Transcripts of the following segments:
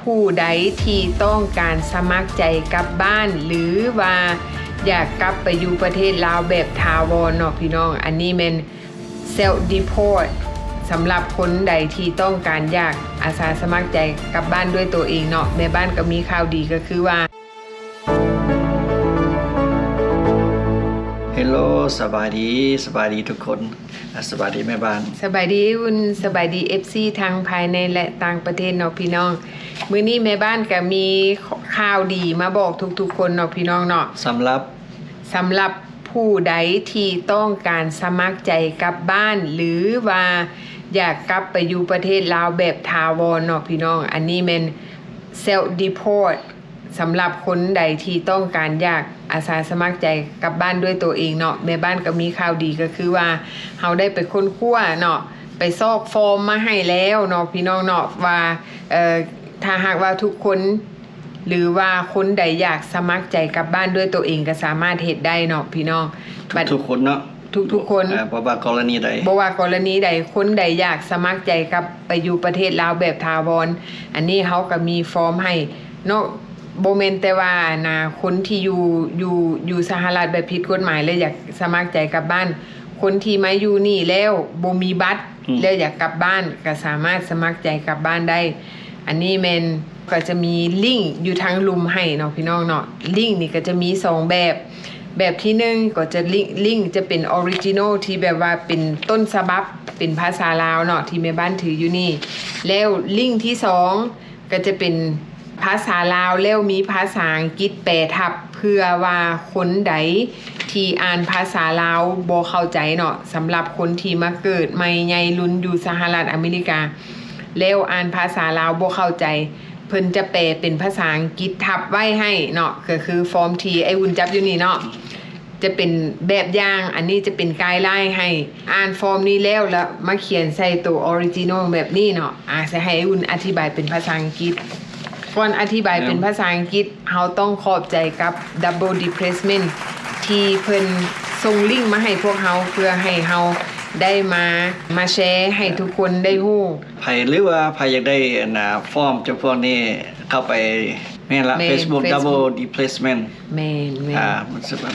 ຜູ້ໃດທີ່ຕ້ອງການສະໝັກໃຈກັບບ້ານ ຫຼືວ່າຢາກກັບໄປຢູ່ປະເທດລາວແບບຖາວອນເນາະພີ່ນ້ອງ, ອັນນີ້ແມ່ນ self deport ສຳລັບຄົນໃດທີ່ຕ້ອງການຢາກອາສາສະໝັກໃຈກັບບ້ານດ້ວຍໂຕເອງເນາະ. ແມ່ບ້ານກໍມີຂ່າວດີ ກໍຄືວ່າ Hello ສະບາຍດີ ສະບາຍດີທຸກຄົນ. ອ່າ ສະບາຍດີແມ່ບ້ານ. ສະບາຍດີ ອຸ່ນ. ສະບາຍດີ ເອັຟຊີ ທັງພາຍໃນ ແລະ ຕ່າງປະເທດເນາະພີ່ນ້ອງ. ມື້ນີ້ແມ່ບ້ານກະມີຂ່າວດີມາບອກທຸກໆຄົນເນາະພີ່ນ້ອງເນາະ. ສຳລັບ ສຳລັບຜູ້ໃດທີ່ຕ້ອງການສະໝັກໃຈກັບບ້ານ ຫຼືວ່າຢາກກັບໄປຢູ່ປະເທດລາວແບບຖາວອນເນາະພີ່ນ້ອງ, ອັນນີ້ແມ່ນ self deport ສຳລັບຄົນໃດທີ່ຕ້ອງການຢາກອາສາສະໝັກໃຈກັບບ້ານດ້ວຍໂຕເອງເນາະ. ແມ່ບ້ານກໍມີຂ່າວດີ ກໍຄືວ່າເຮົາໄດ້ໄປຄົ້ນຄວ້າເນາະ, ໄປຊອກຟອມມາໃຫ້ແລ້ວເນາະພີ່ນ້ອງເນາະ ວ່າ ເອີ ຖ້າຫາກວ່າທຸກຄົນ ຫຼືວ່າຄົນໃດຢາກສະໝັກໃຈກັບບ້ານດ້ວຍໂຕເອງກໍສາມາດເຮັດໄດ້ເນາະພີ່ນ້ອງ. ທຸກໆຄົນເນາະ. ທຸກໆຄົນ ເອີ ບໍ່ວ່າກໍລະນີໃດ ບໍ່ວ່າກໍລະນີໃດ, ຄົນໃດຢາກສະໝັກໃຈກັບໄປຢູ່ປະເທດລາວແບບຖາວອນ, ອັນນີ້ເຮົາກໍມີຟອມໃຫ້ເນາະ. ບໍ່ແມ່ນແຕ່ວ່າ ອັນນ່າ ຄົນທີ່ຢູ່ ຢູ່ ຢູ່ສະຫະລັດແບບຜິດກົດໝາຍ ແລ້ວຢາກສະໝັກໃຈກັບບ້ານ, ຄົນທີ່ມາຢູ່ນີ້ແລ້ວບໍ່ມີບັດ ອືມ ແລ້ວຢາກກັບບ້ານ ກໍສາມາດສະໝັກໃຈກັບບ້ານໄດ້. ອັນນີ້ແມ່ນ ກໍຈະມີລິ້ງຢູ່ທາງລຸ່ມໃຫ້ເນາະພີ່ນ້ອງເນາະ. ລິ້ງນີ້ກໍຈະມີສອງແບບ, ແບບທີໜຶ່ງກໍຈະລິ້ງ ລິ້ງຈະເປັນ original ທີ່ແບບວ່າເປັນຕົ້ນສະບັບ ເປັນພາສາລາວເນາະ ທີ່ແມ່ບ້ານຖືຢູ່ນີ້, ແລ້ວລິ້ງທີສອງກໍຈະເປັນພາສາລາວ ແລ້ວມີພາສາອັງກິດແປທັບ ເພື່ອວ່າຄົນໃດທີ່ອ່ານພາສາລາວບໍ່ເຂົ້າໃຈເນາະ, ສຳລັບຄົນທີ່ມາເກີດໃໝ່ໃຫຍ່ລຸນຢູ່ສະຫະລັດອາເມລິກາ ແລ້ວອ່ານພາສາລາວບໍ່ເຂົ້າໃຈ ເພິ່ນຈະແປເປັນພາສາອັງກິດທັບໄວ້ໃຫ້ເນາະ, ກໍຄືຟອມທີ່ອ້າຍອຸ່ນຈັບຢູ່ນີ້ເນາະ ຈະເປັນແບບຢ່າງ, ອັນນີ້ຈະເປັນ guideline ໃຫ້. ອ່ານຟອມນີ້ແລ້ວ ລະມາຂຽນໃສ່ໂຕ original ແບບນີ້ເນາະ. ອາ ຈະໃຫ້ອ້າຍອຸ່ນອະທິບາຍເປັນພາສາອັງກິດ. ກ່ອນອະທິບາຍເປັນພາສາອັງກິດ ເຮົາຕ້ອງຂອບໃຈກັບ Double Deplacement ທີ່ເພິ່ນສົ່ງລິ້ງມາໃຫ້ພວກເຮົາ ເພື່ອໃຫ້ເຮົາໄດ້ມາ ມາແຊໃຫ້ທຸກຄົນໄດ້ຮູ້. ໃຜ ຫຼືວ່າໃຜຢາກໄດ້ ອັນນ່າ ຟອມຈຳພວກນີ້ ເຂົ້າໄປ ແມ່ນລະ ແມ່ນ Facebook Facebook Double Deplacement ແມ່ນໆ ອ່າ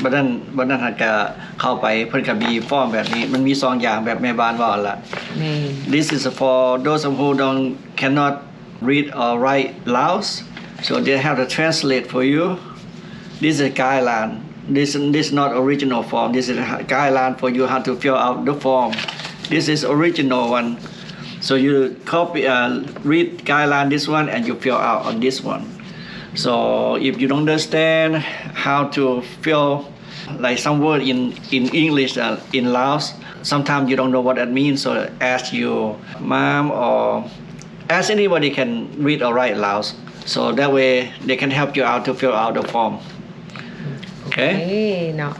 ບັດນັ້ນ ບັດນັ້ນຫາກະເຂົ້າໄປ ເພິ່ນກະມີຟອມແບບນີ້. ມັນມີສອງຢ່າງ ແບບແມ່ບ້ານເວົ້າຫັ້ນລະ. ແມ່ນ This is for those of who don't, cannot read or write Laos, so they have to translate for you. This is guideline. This, this is not original form. This is a guideline for you how to fill out the form. This is original one. So you copy, uh, read guideline this one and you fill out on this one. So if you don't understand how to fill, like, some word in, in English, uh, in Laos, sometimes you don't know what that means. So ask your mom or ask anybody can read or write Laos. So that way they can help you out to fill out the form. ໂອເຄ ເນາະ.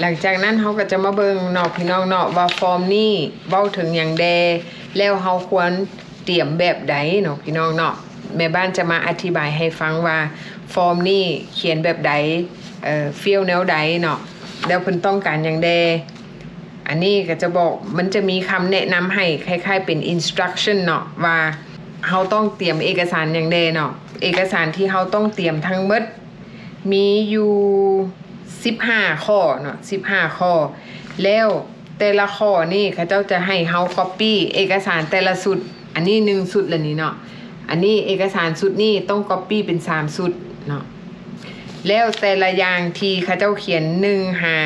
ຫຼັງຈາກນັ້ນເຮົາກໍຈະມາເບິ່ງເນາະ ພີ່ນ້ອງເນາະ ວ່າຟອມນີ້ເວົ້າເຖິງຫຍັງແດ່ ແລ້ວເຮົາຄວນຕຽມແບບໃດເນາະ ພີ່ນ້ອງເນາະ. ແມ່ບ້ານຈະມາອະທິບາຍໃຫ້ຟັງວ່າຟອມນີ້ຂຽນແບບໃດ ເອີ ຟິວແນວໃດເນາະ ແລ້ວເພິ່ນຕ້ອງການຫຍັງແດ່. ອັນນີ້ກໍຈະບອກ ມັນຈະມີຄຳແນະນຳໃຫ້ ຄ້າຍໆເປັນ instruction ເນາະ ວ່າເຮົາຕ້ອງຕຽມເອກະສານຫຍັງແດ່ເນາະ. ເອກະສານທີ່ເຮົາຕ້ອງຕຽມທັງໝົດ ມີຢູ່ສິບຫ້າຂໍ້ເນາະ ສິບຫ້າຂໍ້ ແລ້ວແຕ່ລະຂໍ້ນີ້ເຂົາເຈົ້າຈະໃຫ້ເຮົາ copy ເອກະສານແຕ່ລະຊຸດ. ອັນນີ້ໜຶ່ງຊຸດລະນີ້ເນາະ, ອັນນີ້ເອກະສານຊຸດນີ້ຕ້ອງ copy ເປັນສາມຊຸດເນາະ. ແລ້ວແຕ່ລະຢ່າງທີ່ເຂົາເຈົ້າຂຽນ ໜຶ່ງ ຫາ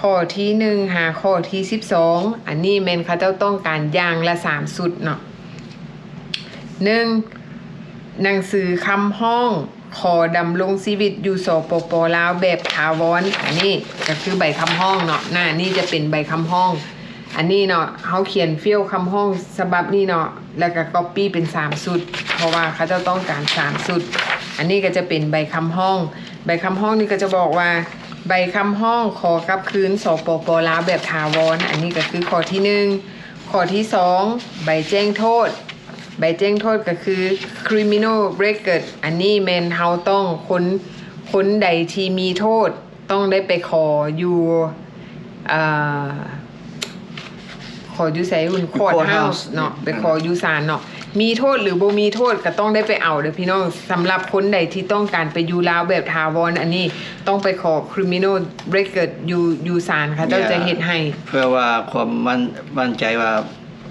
ຂໍ້ທີໜຶ່ງ ຫາຂໍ້ທີສິບສອງ ອັນນີ້ແມ່ນເຂົາເຈົ້າຕ້ອງການຢ່າງລະສາມຊຸດເນາະ. ໜຶ່ງ ໜັງສືຄຳຮ້ອງ ຂໍດຳລົງຊີວິດຢູ່ ສປປ ລາວ ແບບຖາວອນ. ອັນນີ້ກໍຄືໃບຄຳຮ້ອງເນາະ, ໜ້ານີ້ຈະເປັນໃບຄຳຮ້ອງ. ອັນນີ້ເນາະ ເຮົາຂຽນຟຽວຄຳຮ້ອງສະບັບນີ້ເນາະ ແລ້ວກໍກັອບປີ້ເປັນສາມຊຸດ ເພາະວ່າເຂົາເຈົ້າຕ້ອງການສາມຊຸດ. ອັນນີ້ກໍຈະເປັນໃບຄຳຮ້ອງ, ໃບຄຳຮ້ອງນີ້ກໍຈະບອກວ່າ ໃບຄຳຮ້ອງຂໍກັບຄືນ ສປປ ລາວ ແບບຖາວອນ. ອັນນີ້ກໍຄືຂໍ້ທີໜຶ່ງ. ຂໍ້ທີສອງ ໃບແຈ້ງໂທດ. ໃບແຈ້ງໂທດກໍຄື criminal record. ອັນນີ້ແມ່ນເຮົາຕ້ອງຄົນ, ຄົນໃດທີ່ມີໂທດຕ້ອງໄດ້ໄປຂໍຢູ່ ເອີ ຂໍຢູ່ໃສ? ຢູ່ court house ເນາະ, ໄປຂໍຢູ່ສານເນາະ. ມີໂທດຫຼືບໍ່ມີໂທດກໍຕ້ອງໄດ້ໄປເອົາເດີ້ພີ່ນ້ອງ. ສຳລັບຄົນໃດທີ່ຕ້ອງການໄປຢູ່ລາວແບບຖາວອນ ອັນນີ້ຕ້ອງໄປຂໍ criminal record ຢູ່ ຢູ່ສານ ເຂົາເຈົ້າຈະເຮັດໃຫ້ ເພື່ອວ່າຄວາມໝັ້ນ ໝັ້ນໃຈວ່າ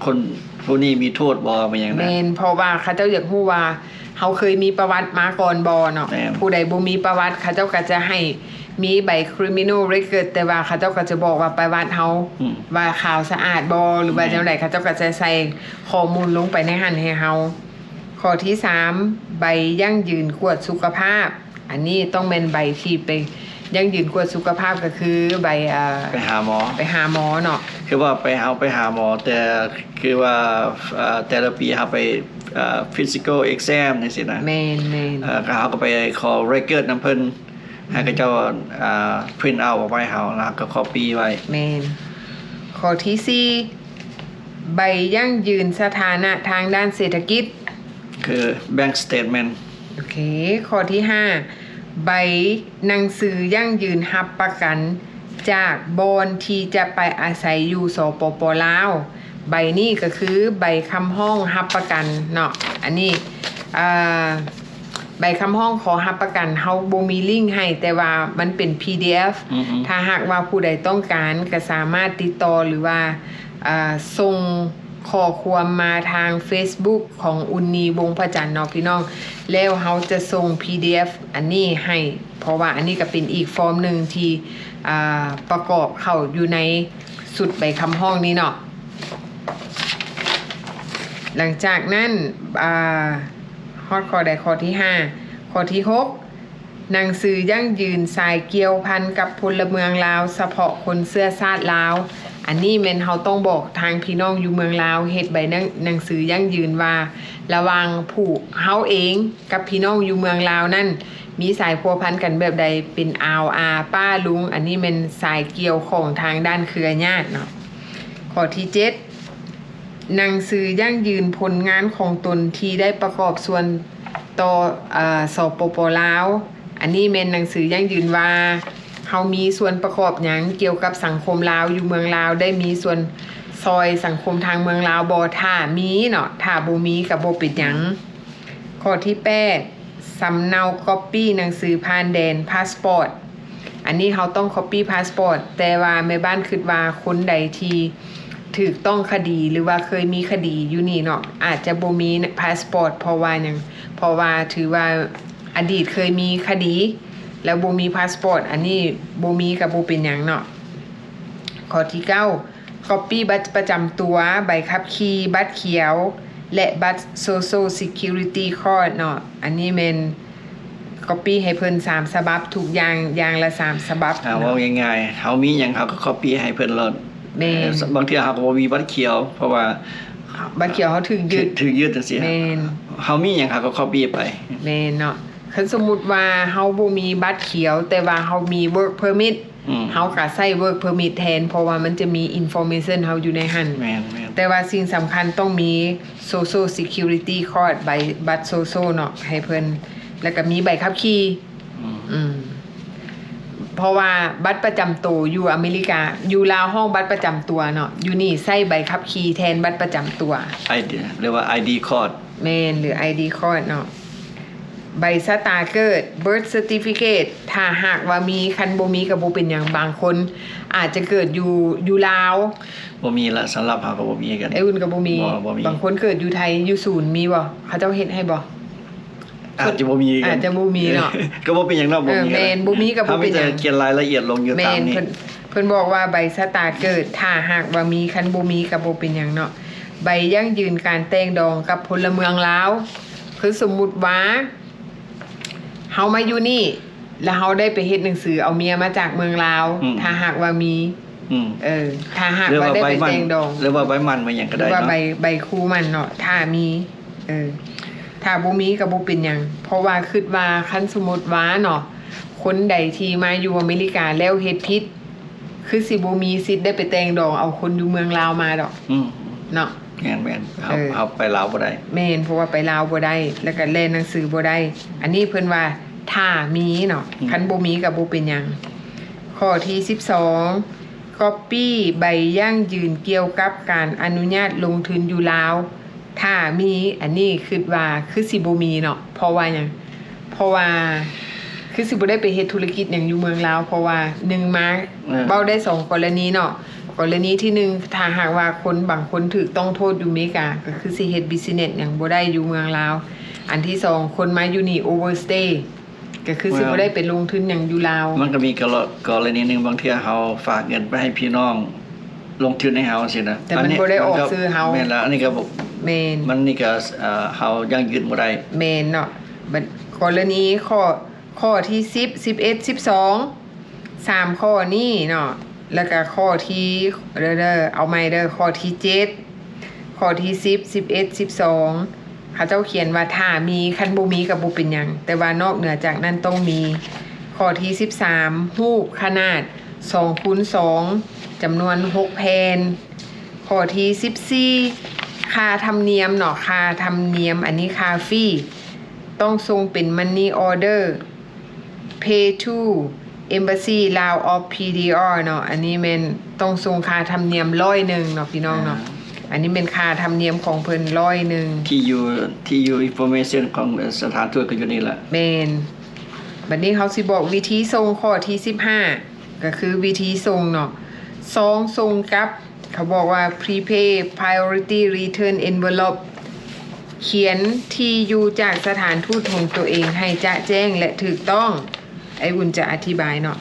ຄົນຜູ້ນີ້ມີໂທດບໍ່ ແມ່ນຫຍັງນະ. ແມ່ນ ເພາະວ່າເຂົາເຈົ້າຢາກຮູ້ວ່າເຮົາເຄີຍມີປະຫວັດມາກ່ອນບໍ່ເນາະ. ແມ່ນ ຜູ້ໃດບໍ່ມີປະຫວັດ ເຂົາເຈົ້າກໍຈະໃຫ້ ມີໃບ criminal record ແຕ່ວ່າເຂົາເຈົ້າກໍຈະບອກວ່າປະຫວັດເຮົາ ອືມ ວ່າຂາວສະອາດບໍ່ ຫຼືວ່າ ແມ່ນ ແນວໃດ ເຂົາເຈົ້າກໍຈະໃສ່ຂໍ້ມູນລົງໄປໃນຫັ້ນໃຫ້ເຮົາ. ຂໍ້ທີສາມ ໃບຢັ້ງຢືນກວດສຸຂະພາບ. ອັນນີ້ຕ້ອງແມ່ນໃບທີ່ໄປຢັ້ງຢືນກວດສຸຂະພາບ ກໍຄືໃບ ເອີ ໄປຫາໝໍ ໄປຫາໝໍເນາະ. ຄືວ່າໄປ ເຮົາໄປຫາໝໍ ແຕ່ຄືວ່າ ເອີ ແຕ່ລະປີເຮົາໄປ ເອີ physical exam ຈັ່ງຊີ້ນະ. ແມ່ນໆ ເອີ ເຮົາກໍໄປຂໍ record ນຳເພິ່ນ. ໃຫ້ເຂົາເຈົ້າ ອ່າ print out ອອກມາໃຫ້ເຮົາ ແລ້ວເຮົາກໍ copy ໄວ້. ແມ່ນ. ຂໍ້ທີສີ່ ໃບຢັ້ງຢືນສະຖານະທາງດ້ານເສດຖະກິດ ຄື bank statement. ໂອເຄ. ຂໍ້ທີຫ້າ ໃບໜັງສືຢັ້ງຢືນຮັບປະກັນຈາກບ່ອນທີ່ຈະໄປອາໄສຢູ່ ສປປ ລາວ. ໃບນີ້ກໍຄືໃບຄຳຮ້ອງຮັບປະກັນເນາະ. ອັນນີ້ ອ່າ ໃບຄຳຮ້ອງຂໍຮັບປະກັນເຮົາບໍ່ມີລິ້ງໃຫ້ ແຕ່ວ່າມັນເປັນ PDF. ອືຮຶ. ຖ້າຫາກວ່າຜູ້ໃດຕ້ອງການ ກໍສາມາດຕິດຕໍ່ ຫຼືວ່າ ອ່າ ສົ່ງຂໍ້ຄວາມມາທາງ Facebook ຂອງອຸ່ນນີ ວົງພະຈັນເນາະພີ່ນ້ອງ, ແລ້ວເຮົາຈະສົ່ງ PDF ອັນນີ້ໃຫ້ ເພາະວ່າອັນນີ້ກໍເປັນອີກຟອມໜຶ່ງທີ່ ອ່າ ປະກອບເຂົ້າຢູ່ໃນຊຸດໃບຄຳຮ້ອງນີ້ເນາະ. ຫຼັງຈາກນັ້ນ ອ່າ ຮອດຂໍ້ໃດ? ຂໍ້ທີຫ້າ. ຂໍ້ທີຫົກ ໜັງສືຢັ້ງຢືນສາຍກ່ຽວພັນກັບພົນລະເມືອງລາວ ສະເພາະຄົນເຊື້ອຊາດລາວ. ອັນນີ້ແມ່ນເຮົາຕ້ອງບອກທາງພີ່ນ້ອງຢູ່ເມືອງລາວ ເຮັດໃບໜັງ ໜັງສືຢັ້ງຢືນວ່າ ລະຫວ່າງຜູ້ເຮົາເອງກັບພີ່ນ້ອງຢູ່ເມືອງລາວນັ້ນ ມີສາຍພົວພັນກັນແບບໃດ ເປັນອາວອາປ້າລຸງ. ອັນນີ້ແມ່ນສາຍກ່ຽວຂອງທາງດ້ານເຄືອຍາດເນາະ. ຂໍ້ທີເຈັດ ໜັງສືຢັ້ງຢືນຜົນງານຂອງຕົນທີ່ໄດ້ປະກອບສ່ວນຕໍ່ ເອີ ສປປ ລາວ. ອັນນີ້ແມ່ນໜັງສືຢັ້ງຢືນວ່າ ເຮົາມີສ່ວນປະກອບຫຍັງກ່ຽວກັບສັງຄົມລາວ ຢູ່ເມືອງລາວ ໄດ້ມີສ່ວນຊ່ອຍສັງຄົມທາງເມືອງລາວບໍ່? ຖ້າມີເນາະ, ຖ້າບໍ່ມີກໍບໍ່ເປັນຫຍັງ. ຂໍ້ທີແປດ ສຳເນົາ copy ໜັງສືຜ່ານແດນ passport. ອັນນີ້ເຮົາຕ້ອງ copy passport ແຕ່ວ່າແມ່ບ້ານຄິດວ່າຄົນໃດທີ່ຖືກຕ້ອງຄະດີ ຫຼືວ່າເຄີຍມີຄະດີຢູ່ນີ້ເນາະ ອາດຈະບໍ່ມີ passport ເພາະວ່າຫຍັງ? ເພາະວ່າຖືວ່າອະດີດເຄີຍມີຄະດີ ແລ້ວບໍ່ມີ passport ອັນນີ້ບໍ່ມີກໍບໍ່ເປັນຫຍັງເນາະ. ຂໍ້ທີເກົ້າ copy ບັດປະຈຳຕົວ, ໃບຂັບຂີ່, ບັດຂຽວ ແລະ ບັດ Social Security Card ເນາະ. ອັນນີ້ແມ່ນ copy ໃຫ້ເພິ່ນສາມສະບັບ ທຸກຢ່າງ ຢ່າງລະສາມສະບັບ. ອ່າ ເວົ້າງ່າຍໆ ເຮົາມີຫຍັງເຮົາກໍ copy ໃຫ້ເພິ່ນໂລດ. ແມ່ນ. ເອີ ບາງເທື່ອເຮົາກໍບໍ່ມີບັດຂຽວ ເພາະວ່າບັດຂຽວເຮົາຖືກຍຶດ ຖືກ ຖືກຍຶດຈັ່ງຊີ້. ແມ່ນ. ເຮົາມີຫຍັງເຮົາກໍ copy ໄປ. ແມ່ນເນາະ. ຄັນສົມມຸດວ່າເຮົາບໍ່ມີບັດຂຽວ ແຕ່ວ່າເຮົາມີ work permit ອືມ ເຮົາກໍໃຊ້ work permit ແທນ ເພາະວ່າມັນຈະມີ information ເຮົາຢູ່ໃນຫັ້ນ. ແມ່ນໆ. ແຕ່ວ່າສິ່ງສຳຄັນຕ້ອງມີ Social Security Card ໃບ ບັດ Social ເນາະ ໃຫ້ເພິ່ນ ແລ້ວກໍມີໃບຂັບຂີ່. ອືມ ອືມ ເພາະວ່າບັດປະຈຳໂຕຢູ່ອາເມລິກາ ຢູ່ລາວຮ້ອງບັດປະຈຳຕົວເນາະ ຢູ່ນີ້ໃຊ້ໃບຂັບຂີ່ແທນບັດປະຈຳຕົວ. ໄອດີ ຫຼືວ່າ ID card. ແມ່ນ ຫຼື ID card ເນາະ. ໃບຊະຕາເກີດ Birth Certificate ຖ້າຫາກວ່າມີ ຄັນບໍ່ມີກໍບໍ່ເປັນຫຍັງ. ບາງຄົນອາດຈະເກີດຢູ່ ຢູ່ລາວ ບໍ່ມີລະ ສຳລັບເຮົາກໍບໍ່ມີຄືກັນ. ໄອ້ອຸ່ນກໍບໍ່ມີ. ບໍ່ ບໍ່ມີ. ບາງຄົນເກີດຢູ່ໄທ ຢູ່ສູນ ມີບໍ່? ເຂົາເຈົ້າເຮັດໃຫ້ບໍ່? ອາດຈະບໍ່ມີຄືກັນ. ອາດຈະບໍ່ມີເນາະ. ກໍບໍ່ເປັນຫຍັງເນາະ. ເອີ ບໍ່ມີກໍໄດ້. ແມ່ນ ບໍ່ມີກໍບໍ່ເປັນຫຍັງ. ເຮົາມີແຕ່ຂຽນລາຍລະອຽດລົງຢູ່ຕາມນີ້. ແມ່ນ ເພິ່ນ ເພິ່ນບອກວ່າໃບຊະຕາເກີດ ຖ້າຫາກວ່າມີ ຄັນບໍ່ມີກໍບໍ່ເປັນຫຍັງເນາະ. ໃບຢັ້ງຢືນການແຕ່ງດອງກັບພົນລະເມືອງລາວ ຄືສົມມຸດວ່າ ເຮົາມາຢູ່ນີ້ ແລ້ວເຮົາໄດ້ໄປເຮັດໜັງສືເອົາເມຍມາຈາກເມືອງລາວ. ອືມ ຖ້າຫາກວ່າມີ. ອືມ ເອີ ຖ້າຫາກວ່າໄດ້ໄປແຕ່ງດອງ ຫຼືວ່າໃບໝັ້ນ ຫຼືວ່າໃບໝັ້ນມາຫຍັງກໍໄດ້ເນາະ. ໃບ ໃບຄູ່ໝັ້ນເນາະ ຖ້າມີ. ເອີ ຖ້າບໍ່ມີກໍບໍ່ເປັນຫຍັງ ເພາະວ່າຄິດວ່າ ຄັນສົມມຸດວ່າເນາະ ຄົນໃດທີ່ມາຢູ່ອາເມລິກາແລ້ວເຮັດຜິດ ຄືຊິບໍ່ມີສິດໄດ້ໄປແຕ່ງດອງເອົາຄົນຢູ່ເມືອງລາວມາດອກ. ອືມ ເນາະ. ແມ່ນໆ. ເຮົາ ເອີ ເຮົາໄປລາວບໍ່ໄດ້. ແມ່ນ ເພາະວ່າໄປລາວບໍ່ໄດ້ ແລ້ວກໍແລ່ນໜັງສືບໍ່ໄດ້. ອັນນີ້ເພິ່ນວ່າຖ້າມີເນາະ. ອືມ ຄັນບໍ່ມີກໍບໍ່ເປັນຫຍັງ. ຂໍ້ທີສິບສອງ copy ໃບຢັ້ງຢືນກ່ຽວກັບການອະນຸຍາດລົງທຶນຢູ່ລາວ ຖ້າມີ ອັນນີ້ຄິດວ່າຄືຊິບໍ່ມີເນາະ. ເພາະວ່າຫຍັງ? ເພາະວ່າຄືຊິບໍ່ໄດ້ໄປເຮັດທຸລະກິດຫຍັງຢູ່ເມືອງລາວ. ເພາະວ່າໜຶ່ງມາ ເອີ ເວົ້າໄດ້ສອງກໍລະນີເນາະ. ກໍລະນີທີໜຶ່ງ ຖ້າຫາກວ່າຄົນບາງຄົນຖືກຕ້ອງໂທດຢູ່ເມກາ ກໍຄືຊິເຮັດບິສເນັສຫຍັງບໍ່ໄດ້ຢູ່ເມືອງລາວ. ອັນທີສອງ ຄົນມາຢູ່ນີ້ overstay ກໍຄືຊິ Well ບໍ່ໄດ້ໄປລົງທຶນຫຍັງຢູ່ລາວ. ມັນກໍມີກໍລະ ກໍລະນີໜຶ່ງ ບາງເທື່ອເຮົາຝາກເງິນໄປໃຫ້ພີ່ນ້ອງລົງທຶນໃຫ້ເຮົາຊີ້ນະ ແຕ່ມັນ ອັນນີ້ ບໍ່ໄດ້ອອກຊື່ເຮົາ. ແມ່ນລະ ອັນນີ້ກໍບໍ່ ແມ່ນ ມັນນີ້ກໍ ເອີ ເຮົາຢັ້ງຢືນບໍ່ໄດ້. ແມ່ນເນາະ. ບັດກໍລະນີຂໍ້ ຂໍ້ທີສິບ ສິບເອັດ ສິບສອງ ສາມຂໍ້ນີ້ເນາະ ແລ້ວກະຂໍ້ທີ ເດີ ເດີ ເອົາໃໝ່ເດີ ຂໍ້ທີເຈັດ ຂໍ້ທີສິບ ສິບເອັດ ສິບສອງ ເຂົາເຈົ້າຂຽນວ່າຖ້າມີ ຄັນບໍ່ມີກໍບໍ່ເປັນຫຍັງ. ແຕ່ວ່ານອກເໜືອຈາກນັ້ນຕ້ອງມີ. ຂໍ້ທີສິບສາມ ຮູບຂະໜາດສອງຄູນສອງ ຈຳນວນຫົກແຜ່ນ. ຂໍ້ທີສິບສີ່ ຄ່າທຳນຽມເນາະ ຄ່າທຳນຽມ ອັນນີ້ຄ່າຟີ ຕ້ອງສົ່ງເປັນ Money Order Pay to Embassy Lao of P D R ເນາະ. ອັນນີ້ແມ່ນຕ້ອງສົ່ງຄ່າທຳນຽມຮ້ອຍໜຶ່ງເນາະ ພີ່ນ້ອງເນາະ. ອ່າ ອັນນີ້ແມ່ນຄ່າທຳນຽມຂອງເພິ່ນຮ້ອຍໜຶ່ງ. ທີ່ຢູ່ ທີ່ຢູ່ information ຂອງສະຖານທູດກໍຢູ່ນີ້ລະ. ແມ່ນ. ບັດນີ້ເຮົາຊິບອກວິທີສົ່ງ ຂໍ້ທີສິບຫ້າ ກໍຄືວິທີສົ່ງເນາະ. ຊອງສົ່ງກັບ ເຂົາບອກວ່າ Prepare Priority Return Envelope ຂຽນທີ່ຢູ່ຈາກສະຖານທູດຂອງຕົວເອງໃຫ້ຈະແຈ້ງ ແລະ ຖືກຕ້ອງ. ໄອອຸ່ນຈະອະທິບາຍເນາະ.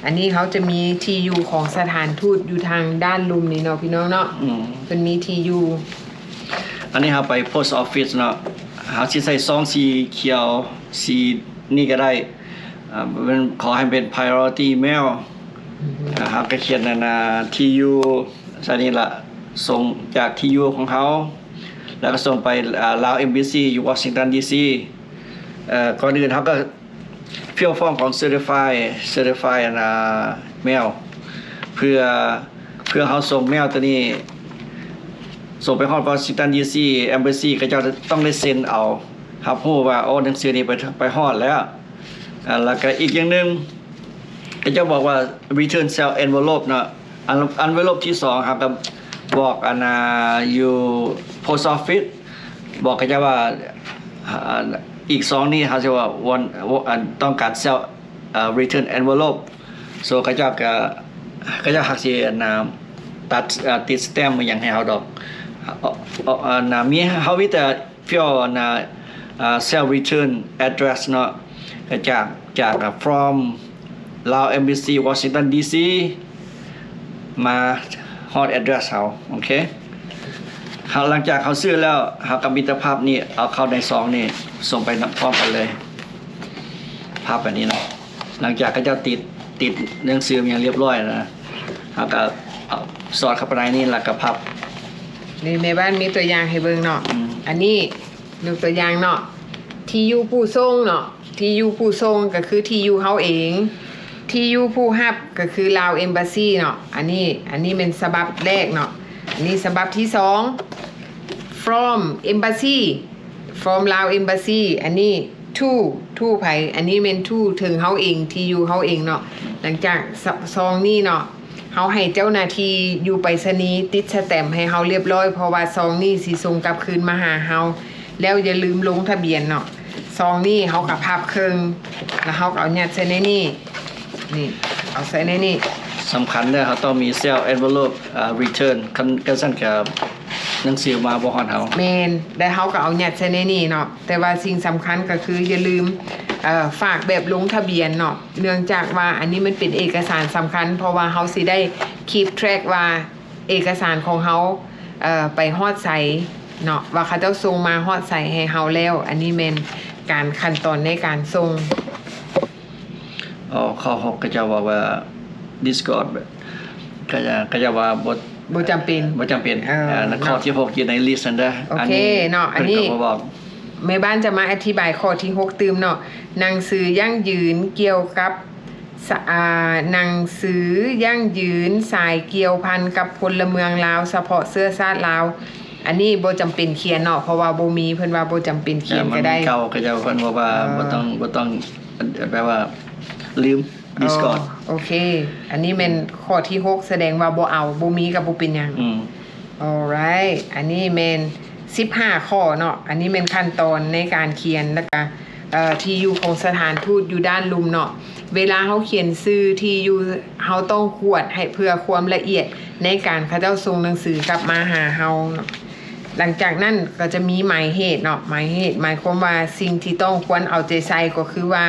ອັນນີ້ເຮົາຈະມີທີ່ຢູ່ຂອງສະຖານທູດຢູ່ທາງດ້ານລຸ່ມນີ້ເນາະ ພີ່ນ້ອງເນາະ. ອືມ ເພິ່ນມີທີ່ຢູ່. ອັນນີ້ເຮົາໄປ Post Office ເນາະ ເຮົາຊິໃສ່ຊອງສີຂຽວ ສີນີ້ກໍໄດ້. ອ່າ ເປັນ ຂໍໃຫ້ເປັນ priority mail. ອືຮຶ ອ່າ ເຮົາກໍຂຽນອັນນ່າ ທີ່ຢູ່ ໃສ່ນີ້ລະ ສົ່ງຈາກທີ່ຢູ່ຂອງເຮົາ ແລ້ວກໍສົ່ງໄປ ອ່າ Lao Embassy ຢູ່ Washington D C. ເອີ ກ່ອນອື່ນເຮົາກໍ fill form ຂອງ certify certify ອັນນ່າ mail ເພື່ອ ເພື່ອເຮົາສົ່ງ mail ຕົວນີ້ ສົ່ງໄປຮອດ Washington D C Embassy ເຂົາເຈົ້າຕ້ອງໄດ້ເຊັນເອົາ ຮັບຮູ້ວ່າ ໂອ້ ໜັງສືນີ້ໄປ ໄປຮອດແລ້ວ. ອ່າ ແລ້ວກໍອີກຢ່າງໜຶ່ງ ເຂົາເຈົ້າບອກວ່າ return sealed envelope ເນາະ. ອັນ envelope ທີສອງ ເຮົາກໍບອກອັນນ່າ ຢູ່ post office ບອກເຂົາເຈົ້າວ່າ ອ່າ ອີກຊອງນີ້ເຮົາຊິວ່າ want ອັນ ຕ້ອງການ sealed ເອີ return envelope. So ເຂົາເຈົ້າກໍ ເຂົາເຈົ້າຫາກຊິອັນນ່າ ຕັດ ເອີ ຕິດ stamp ອີ່ຫຍັງໃຫ້ເຮົາດອກ. ເອີ ເອີ ອັນນ່າ ມີ ເຮົາມີແຕ່ fill ອັນນ່າ ເອີ sealed return address ເນາະ ຈາກ ຈາກ from Lao Embassy Washington D C ມາຮອດ address ເຮົາ. ໂອເຄ ເຮົາ ຫຼັງຈາກເຮົາຊື້ແລ້ວ ເຮົາກໍມີແຕ່ພັບນີ້ ເອົາເຂົ້າໃນຊອງນີ້ ສົ່ງໄປນຳພ້ອມກັນເລີຍ ພັບແບບນີ້ນະ. ຫຼັງຈາກເຂົາເຈົ້າຕິດ ຕິດໜັງສືຫຍັງຮຽບຮ້ອຍແລ້ວນະ ເຮົາກໍເອົາສອດເຂົ້າໄປໃນນີ້ ແລ້ວກໍພັບ. ນີ້ແມ່ບ້ານມີຕົວຢ່າງໃຫ້ເບິ່ງເນາະ. ອືມ ອັນນີ້ຍົກຕົວຢ່າງເນາະ ທີ່ຢູ່ຜູ້ສົ່ງເນາະ. ທີ່ຢູ່ຜູ້ສົ່ງກໍຄືທີ່ຢູ່ເຮົາເອງ, ທີ່ຢູ່ຜູ້ຮັບກໍຄື Lao Embassy ເນາະ. ອັນນີ້ ອັນນີ້ແມ່ນສະບັບແລກເນາະ. ອັນນີ້ສະບັບທີສອງ from Embassy from Lao Embassy. ອັນນີ້ to to ໃຜ? ອັນນີ້ແມ່ນ to ເຖິງເຮົາເອງ ທີ່ຢູ່ເຮົາເອງເນາະ. ຫຼັງຈາກ ຊ- ຊອງນີ້ເນາະ ເຮົາໃຫ້ເຈົ້າໜ້າທີ່ຢູ່ໄປສະນີຕິດສະແຕັມໃຫ້ເຮົາລຽບຮ້ອຍ ເພາະວ່າຊອງນີ້ຊິສົ່ງກັບຄືນມາຫາເຮົາ. ແລ້ວຢ່າລືມລົງທະບຽນເນາະ. ຊອງນີ້ເຮົາກໍພັບເຄິ່ງ ແລ້ວເຮົາກໍເອົາຍັດໃສ່ໃນນີ້. ນີ້ ເອົາໃສ່ໃນນີ້. ສຳຄັນເດີ ເຮົາຕ້ອງມີ sealed envelope ເອີ return ຄັນ ຄັນຊັ້ນກໍໜັງສືມາບໍ່ຮອດເຮົາ. ແມ່ນ ແລ້ວເຮົາກໍເອົາຍັດໃສ່ໃນນີ້ເນາະ. ແຕ່ວ່າສິ່ງສຳຄັນກໍຄືຢ່າລືມ ເອີ ຝາກແບບລົງທະບຽນເນາະ ເນື່ອງຈາກວ່າອັນນີ້ມັນເປັນເອກະສານສຳຄັນ ເພາະວ່າເຮົາຊິໄດ້ keep track ວ່າເອກະສານຂອງເຮົາ ເອີ ໄປຮອດໃສເນາະ ວ່າເຂົາເຈົ້າສົ່ງມາຮອດໃສໃຫ້ເຮົາແລ້ວ. ອັນນີ້ແມ່ນການ ຂັ້ນຕອນໃນການສົ່ງ. ອໍ ຂໍ້ຫົກ ເຂົາເຈົ້າບອກວ່າ Discord ເຂົາເຈົ້າ ເຂົາເຈົ້າວ່າບໍ່ ບໍ່ຈຳເປັນ ບໍ່ຈຳເປັນ. ເອີ ອ່າ ເນາະ ຂໍ້ທີຫົກຢູ່ໃນ list ນັ້ນເດີ. ໂອເຄເນາະ. ອັນນີ້ ອັນນີ້ ເພິ່ນກໍບໍ່ບອກ. ແມ່ບ້ານຈະມາອະທິບາຍຂໍ້ທີຫົກຕື່ມເນາະ. ໜັງສືຢັ້ງຢືນກ່ຽວກັບ ສະ ອ່າ ໜັງສືຢັ້ງຢືນສາຍກ່ຽວພັນກັບພົນລະເມືອງລາວ ສະເພາະເຊື້ອຊາດລາວ. ອັນນີ້ບໍ່ຈຳເປັນຂຽນເນາະ ເພາະວ່າບໍ່ມີ ເພິ່ນວ່າບໍ່ຈຳເປັນຂຽນກໍໄດ້. ເອີ ມັນເກົ່າ ເຂົາເຈົ້າເພິ່ນບອກວ່າ ເອີ ບໍ່ຕ້ອງ ບໍ່ຕ້ອງ ແປວ່າລືມ Discord. ອໍ ໂອເຄ ອັນນີ້ແມ່ນ ອືມ ຂໍ້ທີຫົກ ສະແດງວ່າບໍ່ເອົາ ບໍ່ມີກໍບໍ່ເປັນຫຍັງ. ອືມ alright ອັນນີ້ແມ່ນ ສິບຫ້າຂໍ້ເນາະ. ອັນນີ້ແມ່ນຂັ້ນຕອນໃນການຂຽນ ແລ້ວກະ ເອີ ທີ່ຢູ່ຂອງສະຖານທູດຢູ່ດ້ານລຸ່ມເນາະ. ເວລາເຮົາຂຽນຊື່ທີ່ຢູ່ ເຮົາຕ້ອງຂວດໃຫ້ເພື່ອຄວາມລະອຽດໃນການເຂົາເຈົ້າສົ່ງໜັງສືກັບມາຫາເຮົາເນາະ. ຫຼັງຈາກນັ້ນກໍຈະມີໝາຍເຫດເນາະ, ໝາຍເຫດໝາຍຄວາມວ່າສິ່ງທີ່ຕ້ອງຄວນເອົາໃຈໃສ່ກໍຄືວ່າ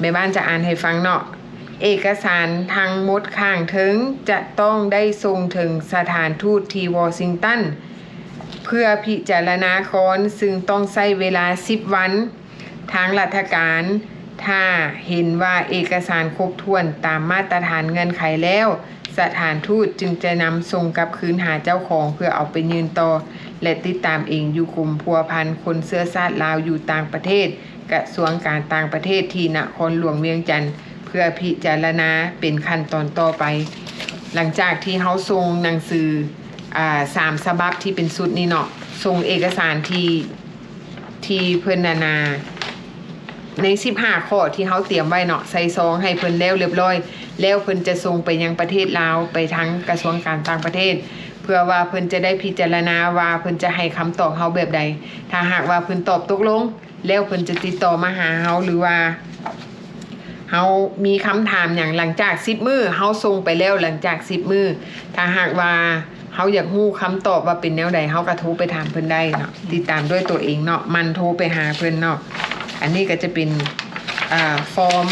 ແມ່ບ້ານຈະອ່ານໃຫ້ຟັງເນາະ. ເອກະສານທັງໝົດຂ້າງເທິງຈະຕ້ອງໄດ້ສົ່ງເຖິງສະຖານທູດທີ່ວໍຊິງຕັນ ເພື່ອພິຈາລະນາກ່ອນ, ຊຶ່ງຕ້ອງໃຊ້ເວລາສິບວັນ. ທາງລັດຖະການ ຖ້າເຫັນວ່າເອກະສານຄົບຖ້ວນຕາມມາດຕະຖານເງື່ອນໄຂແລ້ວ, ສະຖານທູດຈຶ່ງຈະນຳສົ່ງກັບຄືນຫາເຈົ້າຂອງເພື່ອເອົາໄປຍື່ນຕໍ່ ແລະ ຕິດຕາມເອງຢູ່ກົມພົວພັນຄົນເຊື້ອຊາດລາວຢູ່ຕ່າງປະເທດ, ກະຊວງການຕ່າງປະເທດທີ່ນະຄອນຫຼວງວຽງຈັນ ເພື່ອພິຈາລະນາເປັນຂັ້ນຕອນຕໍ່ໄປ. ຫຼັງຈາກທີ່ເຮົາສົ່ງໜັງສື ອາ ສາມສະບັບທີ່ເປັນຊຸດນີ້ເນາະ, ສົ່ງເອກະສານທີ່ ທີ່ເພິ່ນ ອັນນ່າ ໃນສິບຫ້າຂໍ້ທີ່ເຮົາຕຽມໄວ້ເນາະ ໃສ່ຊອງໃຫ້ເພິ່ນແລ້ວລຽບລ້ອຍ, ແລ້ວເພິ່ນຈະສົ່ງໄປຍັງປະເທດລາວ ໄປທາງກະຊວງການຕ່າງປະເທດ ເພື່ອວ່າເພິ່ນຈະໄດ້ພິຈາລະນາວ່າເພິ່ນຈະໃຫ້ຄຳຕອບເຮົາແບບໃດ. ຖ້າຫາກວ່າເພິ່ນຕອບຕົກລົງ ແລ້ວເພິ່ນຈະຕິດຕໍ່ມາຫາເຮົາ ຫຼືວ່າເຮົາມີຄຳຖາມຫຍັງ ຫຼັງຈາກສິບມື້ ເຮົາສົ່ງໄປແລ້ວ ຫຼັງຈາກສິບມື້ ຖ້າຫາກວ່າເຮົາຢາກຮູ້ຄຳຕອບວ່າເປັນແນວໃດ ເຮົາກໍໂທໄປຖາມເພິ່ນໄດ້ເນາະ, ຕິດຕາມດ້ວຍຕົວເອງເນາະ, ໝັ່ນໂທໄປຫາເພິ່ນເນາະ. ອັນນີ້ກໍຈະເປັນ ອ່າ ຟອມ,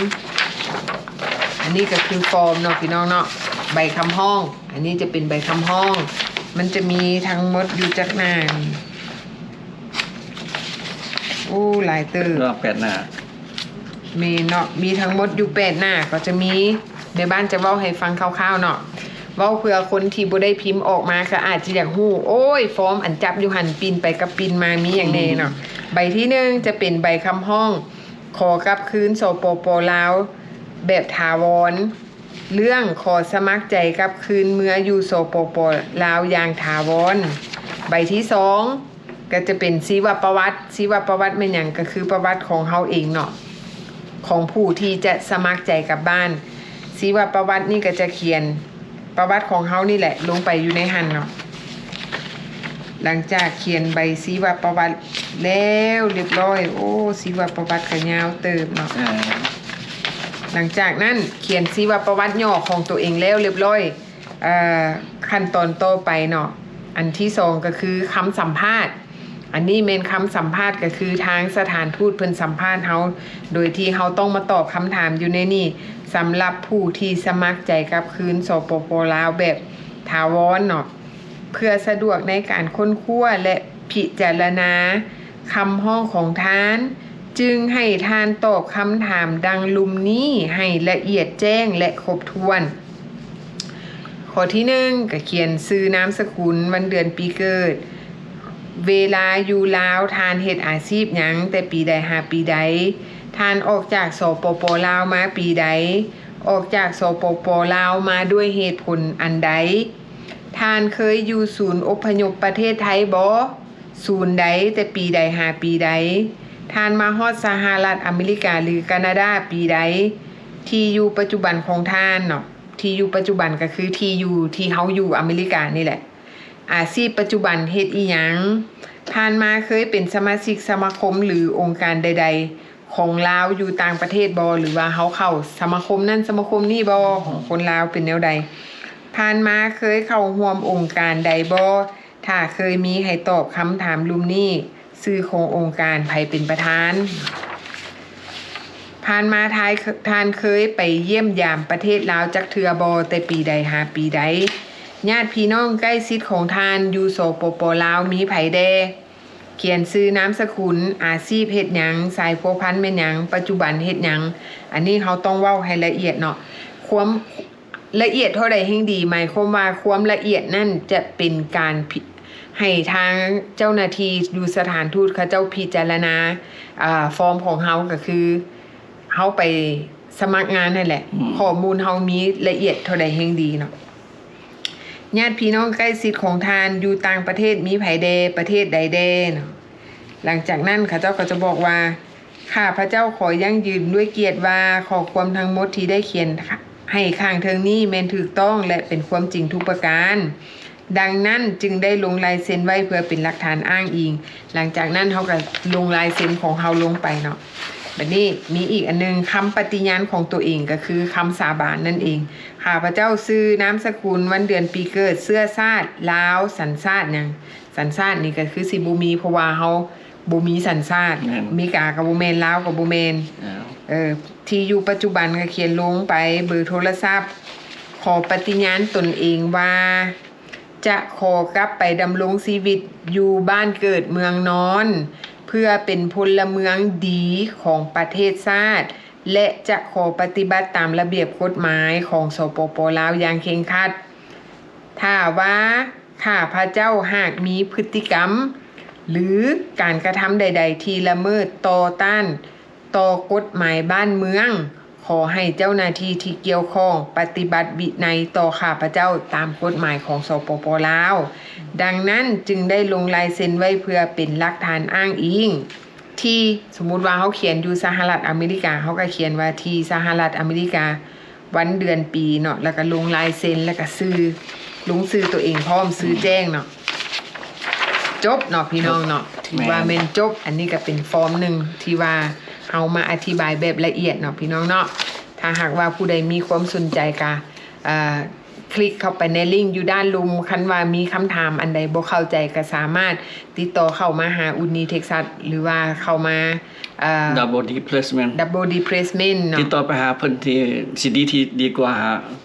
ອັນນີ້ກໍຄືຟອມເນາະ ພີ່ນ້ອງເນາະ, ໃບຄຳຮ້ອງ. ອັນນີ້ຈະເປັນໃບຄຳຮ້ອງ, ມັນຈະມີທັງໝົດຢູ່ຈັກໜ້ານີ້? ໂອ້ ຫຼາຍເຕີບ. ລອງແປດໜ້າ. ແມ່ນເນາະ, ມີທັງໝົດຢູ່ແປດໜ້າ. ກໍຈະມີ ແມ່ບ້ານຈະເວົ້າໃຫ້ຟັງຄ່າວໆເນາະ, ເວົ້າເພື່ອຄົນທີ່ບໍ່ໄດ້ພິມອອກມາ ກໍອາດຈະຢາກຮູ້, ໂອ້ຍ ຟອມອັນຈັບຢູ່ຫັ້ນ ປິ່ນໄປກັບປິ່ນມາ ມີຫຍັງແດ່ເນາະ. ອືມ. ໃບທີໜຶ່ງຈະເປັນໃບຄຳຮ້ອງຂໍກັບຄືນ ສປປ ລາວ ແບບຖາວອນ. ເລື່ອງຂໍສະໝັກໃຈກັບຄືນເມືອຢູ່ ສປປ ລາວ ຢ່າງຖາວອນ. ໃບທີສອງ ກໍຈະເປັນຊີວະປະຫວັດ. ຊີວະປະຫວັດແມ່ນຫຍັງ? ກໍຄືປະຫວັດຂອງເຮົາເອງເນາະ, ຂອງຜູ້ທີ່ຈະສະໝັກໃຈກັບບ້ານ. ຊີວະປະຫວັດນີ້ກໍຈະຂຽນປະຫວັດຂອງເຮົານີ້ແຫຼະລົງໄປຢູ່ໃນຫັ້ນເນາະ. ຫຼັງຈາກຂຽນໃບຊີວະປະຫວັດແລ້ວລຽບລ້ອຍ, ໂອ້ ຊີວະປະຫວັດກໍຍາວເຕີບເນາະ. ເອີ ຫຼັງຈາກນັ້ນຂຽນຊີວະປະຫວັດຫຍໍ້ຂອງຕົວເອງແລ້ວລຽບລ້ອຍ, ເອີ ຂັ້ນຕອນຕໍ່ໄປເນາະ, ອັນທີສອງກໍຄືຄຳສຳພາດ. ອັນນີ້ແມ່ນຄຳສຳພາດ, ກໍຄືທາງສະຖານທູດເພິ່ນສຳພາດເຮົາ ໂດຍທີ່ເຮົາຕ້ອງມາຕອບຄຳຖາມຢູ່ໃນນີ້. ສຳລັບຜູ້ທີ່ສະໝັກໃຈກັບຄືນ ສປປ ລາວ ແບບຖາວອນເນາະ, ເພື່ອສະດວກໃນການຄົ້ນຄວ້າ ແລະ ພິຈາລະນາຄຳຮ້ອງຂອງທ່ານ, ຈຶ່ງໃຫ້ທ່ານຕອບຄຳຖາມດັ່ງລຸ່ມນີ້ໃຫ້ລະອຽດແຈ້ງ ແລະ ຄົບຖ້ວນ. ຂໍ້ທີໜຶ່ງ ກໍຂຽນຊື່, ນາມສະກຸນ, ວັນເດືອນປີເກີດ, ເວລາຢູ່ລາວທ່ານເຮັດອາຊີບຫຍັງ, ແຕ່ປີໃດຫາປີໃດ, ທ່ານອອກຈາກ ສປປ ລາວ ມາປີໃດ, ອອກຈາກ ສປປ ລາວ ມາດ້ວຍເຫດຜົນອັນໃດ, ທ່ານເຄີຍຢູ່ສູນອົບພະຍົບປະເທດໄທບໍ່? ສູນໃດ, ແຕ່ປີໃດຫາປີໃດ? ທ່ານມາຮອດສະຫະລັດອາເມລິກາ ຫຼື ການາດາປີໃດ? ທີ່ຢູ່ປັດຈຸບັນຂອງທ່ານເນາະ, ທີ່ຢູ່ປັດຈຸບັນກໍຄືທີ່ຢູ່ທີ່ເຮົາຢູ່ອາເມລິການີ້ແຫຼະ. ອາຊີບປັດຈຸບັນເຮັດອີ່ຫຍັງ? ຜ່ານມາເຄີຍເປັນສະມາຊິກສະມາຄົມ ຫຼື ອົງການໃດໆ ຂອງລາວຢູ່ຕ່າງປະເທດບໍ່ ຫຼືວ່າເຮົາເຂົ້າສະມາຄົມນັ້ນສະມາຄົມນີ້ບໍ່ ຂອງຄົນລາວເປັນແນວໃດ? ຜ່ານມາເຄີຍເຂົ້າຮ່ວມອົງການໃດບໍ່? ຖ້າເຄີຍມີໃຫ້ຕອບຄຳຖາມລຸ່ມນີ້, ຊື່ຂອງອົງການ, ໃຜເປັນປະທານ? ຜ່ານມາທ່ານເຄີຍໄປຢ້ຽມຢາມປະເທດລາວຈັກເທື່ອບໍ່? ແຕ່ປີໃດຫາປີໃດ? ຍາດພີ່ນ້ອງໃກ້ຊິດຂອງທ່ານຢູ່ ສປປ ລາວ ມີໃຜແດ່? ຂຽນຊື່, ນາມສະກຸນ, ອາຊີບເຮັດຫຍັງ, ສາຍພົວພັນແມ່ນຫຍັງ, ປັດຈຸບັນເຮັດຫຍັງ. ອັນນີ້ເຮົາຕ້ອງເວົ້າໃຫ້ລະອຽດເນາະ. ຄວາມລະອຽດເທົ່າໃດແຮ່ງດີ, ໝາຍຄວາມວ່າຄວາມລະອຽດນັ້ນຈະເປັນການພິ ໃຫ້ທາງເຈົ້າໜ້າທີ່ຢູ່ສະຖານທູດເຂົາເຈົ້າພິຈາລະນາ ອາ ຟອມຂອງເຮົາ, ກໍຄືເຮົາໄປສະໝັກງານຫັ້ນແຫຼະ. ອືມ. ຂໍ້ມູນເຮົາມີລະອຽດເທົ່າໃດແຮ່ງດີເນາະ. ຍາດພີ່ນ້ອງໃກ້ຊິດຂອງທ່ານຢູ່ຕ່າງປະເທດມີໃຜແດ່? ປະເທດໃດແດ່ເນາະ? ຫຼັງຈາກນັ້ນເຂົາເຈົ້າກໍຈະບອກວ່າ, ຂ້າພະເຈົ້າຂໍຢັ້ງຢືນດ້ວຍກຽດວ່າ ຂໍ້ຄວາມທັງໝົດທີ່ໄດ້ຂຽນໃຫ້ຂ້າງເທິງນີ້ແມ່ນຖືກຕ້ອງ ແລະ ເປັນຄວາມຈິງທຸກປະການ. ດັ່ງນັ້ນຈຶ່ງໄດ້ລົງລາຍເຊັນໄວ້ເພື່ອເປັນຫຼັກຖານອ້າງອີງ. ຫຼັງຈາກນັ້ນເຮົາກໍລົງລາຍເຊັນຂອງເຮົາລົງໄປເນາະ. ບັດນີ້ມີອີກອັນໜຶ່ງ, ຄຳປະຕິຍານຂອງຕົວເອງ ກໍຄືຄຳສາບານນັ້ນເອງ. ຂ້າພະເຈົ້າຊື່, ນາມສະກຸນ, ວັນເດືອນປີເກີດ, ເຊື້ອຊາດລາວ, ສັນຊາດຫຍັງ? ສັນຊາດນີ້ກໍຄືຊິບໍ່ມີ ເພາະວ່າເຮົາບໍ່ມີສັນຊາດ. ແມ່ນ. ອາເມລິກາກໍບໍ່ແມ່ນ, ລາວກໍບໍ່ແມ່ນ. ເອີ ທີ່ຢູ່ປັດຈຸບັນກໍຂຽນລົງໄປ, ເບີໂທລະສັບ. ຂໍປະຕິຍານຕົນເອງວ່າ ຈະຂໍກັບໄປດຳລົງຊີວິດຢູ່ບ້ານເກີດເມືອງນອນ ເພື່ອເປັນພົນລະເມືອງດີຂອງປະເທດຊາດ ແລະ ຈະຂໍປະຕິບັດຕາມລະບຽບກົດໝາຍຂອງ ສປປ ລາວ ຢ່າງເຄັ່ງຄັດ. ຖ້າວ່າຂ້າພະເຈົ້າຫາກມີພຶດຕິກຳ ຫຼື ການກະທຳໃດໆທີ່ລະເມີດຕໍ່ຕ້ານ ຕໍ່ກົດໝາຍບ້ານເມືອງ, ຂໍໃຫ້ເຈົ້າໜ້າທີ່ທີ່ກ່ຽວຂ້ອງປະຕິບັດວິໄນຕໍ່ຂ້າພະເຈົ້າຕາມກົດໝາຍຂອງ ສປປ ລາວ. ດັ່ງນັ້ນຈຶ່ງໄດ້ລົງລາຍເຊັນໄວ້ເພື່ອເປັນຫຼັກຖານອ້າງອີງ. ທີ່ ສົມມຸດວ່າເຮົາຂຽນຢູ່ສະຫະລັດອາເມລິກາ, ເຮົາກໍຂຽນວ່າທີ່ສະຫະລັດອາເມລິກາ. ວັນເດືອນປີເນາະ ແລ້ວກໍລົງລາຍເຊັນ ແລ້ວກໍຊື່ ລົງຊື່ຕົວເອງພ້ອມ ຊື່ແຈ້ງເນາະ. ຈົບເນາະ ພີ່ນ້ອງເນາະ. ຖືວ່າແມ່ນຈົບ. ອັນນີ້ກໍເປັນຟອມໜຶ່ງທີ່ວ່າເຮົາມາອະທິບາຍແບບລະອຽດເນາະ ພີ່ນ້ອງເນາະ. ຖ້າຫາກວ່າຜູ້ໃດມີຄວາມສົນໃຈກໍ ເອີ ຄລິກເຂົ້າໄປໃນລິ້ງຢູ່ດ້ານລຸ່ມ. ຄັນວ່າມີຄຳຖາມອັນໃດບໍ່ເຂົ້າໃຈ ກໍສາມາດຕິດຕໍ່ເຂົ້າມາຫາອຸນນີເທັກຊັດ ຫຼືວ່າເຂົ້າມາ ເອີ Double Deep Placement Double Deep Placement ເນາະ. ຕິດຕໍ່ໄປຫາເພິ່ນທີ່ຊິດີ ທີ່ດີກວ່າ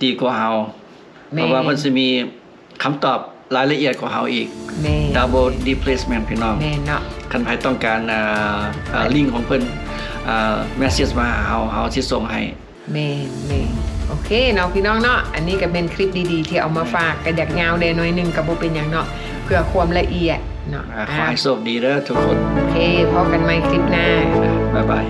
ດີກວ່າເຮົາ. ແມ່ນ. ເພາະວ່າເພິ່ນຊິມີຄຳຕອບລາຍລະອຽດກວ່າເຮົາອີກ. ແມ່ນ. Double Deep Placement ພີ່ນ້ອງ. ແມ່ນເນາະ. ຄັນໃຜຕ້ອງການ ເອີ ເອີ ລິ້ງຂອງເພິ່ນ ເອີ message ມາຫາເຮົາ, ເຮົາຊິສົ່ງໃຫ້. ແມ່ນໆ ໂອເຄເນາະ ພີ່ນ້ອງເນາະ. ອັນນີ້ກໍແມ່ນຄລິບດີໆທີ່ເອົາມາຝາກ, ກໍຢາກຍາວແດ່ໜ້ອຍໜຶ່ງ ກໍບໍ່ເປັນຫຍັງເນາະ, ເພື່ອຄວາມລະອຽດເນາະ. ອາ ຂໍໃຫ້ໂຊກດີເດີທຸກຄົນ. ໂອເຄ ພໍ້ກັນໃໝ່ຄລິບໜ້າ. ບາຍບາຍ.